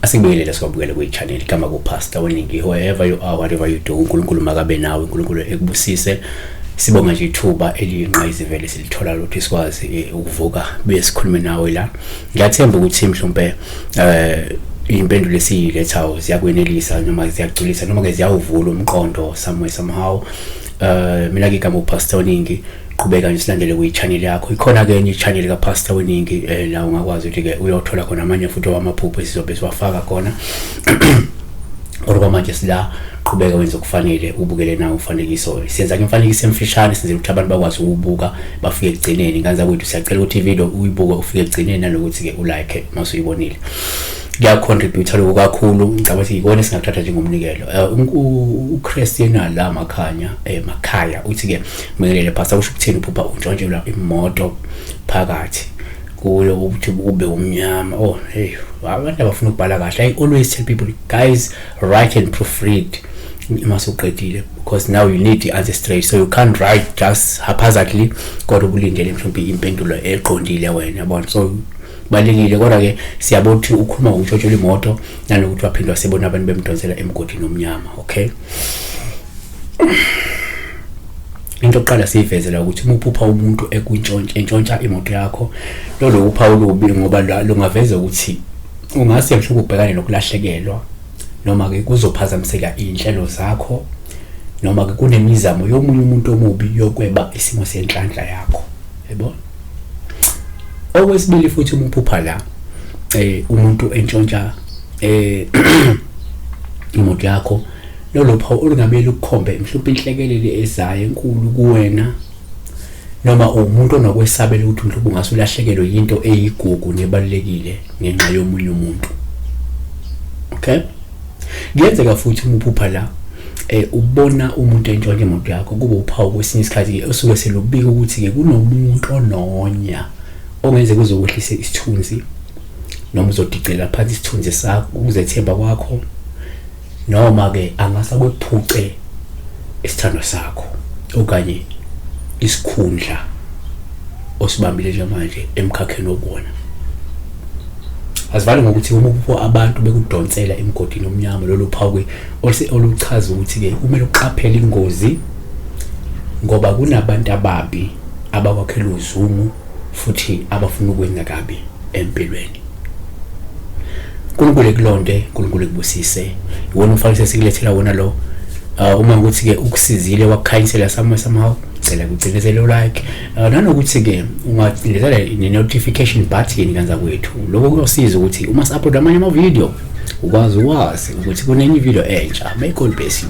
Asibuyelele sikwabukele kwi-channel igama kuPastor Weningi. Wherever you are, whatever you do, uNkulunkulu makabe nawe, uNkulunkulu ekubusise. Sibonga nje ithuba eliyingqayizivele silithola ukuthi sikwazi ukuvuka buye sikhulume nawe la. Ngiyathemba ukuthi mhlawumbe impendulo esiyilethayo ziyakwenelisa noma ziyagculisa noma ke ziyawuvula umqondo somewhere somehow. Mina ke igama uPastor Weningi. Qhubeka nje silandele kwi-channel yakho. Ikhona ke enye i-channel kaPastor Weningi la ungakwazi ukuthi ke uyothola khona amanye futhi wamaphupho esizobe siwafaka khona. Kodwa manje sila, qhubeka wenze okufanele, ubukele nawo umfanekiso. Siyenza ke imfanekiso emfishane, senzela ukuthi abantu bakwazi ukubuka bafike ekugcineni. Nganza kwethu siyacela ukuthi ivideo uyibuke ufike ekugcineni, nanokuthi ke ulike mase uyibonile. Kuyacontribute lokho kakhulu. Ngicabanga ukuthi ikona esingakuthatha njengomnikelo. UChristian la makhanya emakhaya uthi ke mngelele pastor, kusho ukuthini uphupha untshontshelwa imoto phakathi kuyo ukuthi ube umnyama? Oh hey, abantu abafuna ukubhala kahle. I always tell people, guys, write and proofread uma usuqedile, because now you need the answer straight, so you can't write just haphazardly kodwa ubulindele mhlawumbe impendulo eqondile wena, yabona. So kubalulekile, kodwa ke siyabona ukuthi ukhuluma ngokuntshontshelwa imoto nanokuthi waphindwa sebona abantu bemdonsela emgodini omnyama. Okay, into yokuqala siyivezela ukuthi uma uphupha umuntu ekuntshontsha entshontsha imoto yakho, lolo uphawu olubi, ngoba lungaveza ukuthi ungase mhlawumbe ubhekane nokulahlekelwa, noma ke kuzophazamiseka iy'nhlelo zakho, noma ke kunemizamo yomunye umuntu omubi yokweba isimo senhlanhla yakho, yabo. Okwesibili futhi, uma uphupha la umuntu entshontsha imoto yakho, lolo phawu olungabe lukukhombe mhlawumbe inhlekelele ezayo enkulu kuwena, noma umuntu onokwesabela ukuthi mhlawumbe ungase ulahlekelwe yinto eyigugu nebalulekile ngenxa yomunye umuntu. Okay, kuyenzeka futhi uma uphupha la ubona umuntu entshontsha imoto yakho, kube uphawu kwesinye isikhathi ke osuke selubika ukuthi ke kunomuntu ononya ongenzeka uzokwehlisa isithunzi noma uzodicela phansi isithunzi sakho, ukuzethemba kwakho, noma ke angase akwephuce isithando sakho okanye isikhundla osibambile njengamanje emkhakheni okuwona. Asivale ngokuthi uma uphupha abantu bekudonsela emgodini omnyama, lolu phawu ke oluchaza ukuthi ke kumele uqaphele ingozi, ngoba kunabantu ababi abakwakhela uzungu futhi abafuna ukwenza kabi empilweni. uNkulunkulu ekulonde, uNkulunkulu ekubusise. Iwona umfanekiso esikulethela wona lo. Uma ukuthi ke ukusizile wakukhanyisela somewhere somehow, cela kucindezele like, nanokuthi ke ungacindezela ne-notification button kanza kwethu. Lokho kuyosiza ukuthi uma si-upload amanye ama-video ukwazi ukwazi ukuthi kunenye video entsha. May God bless you.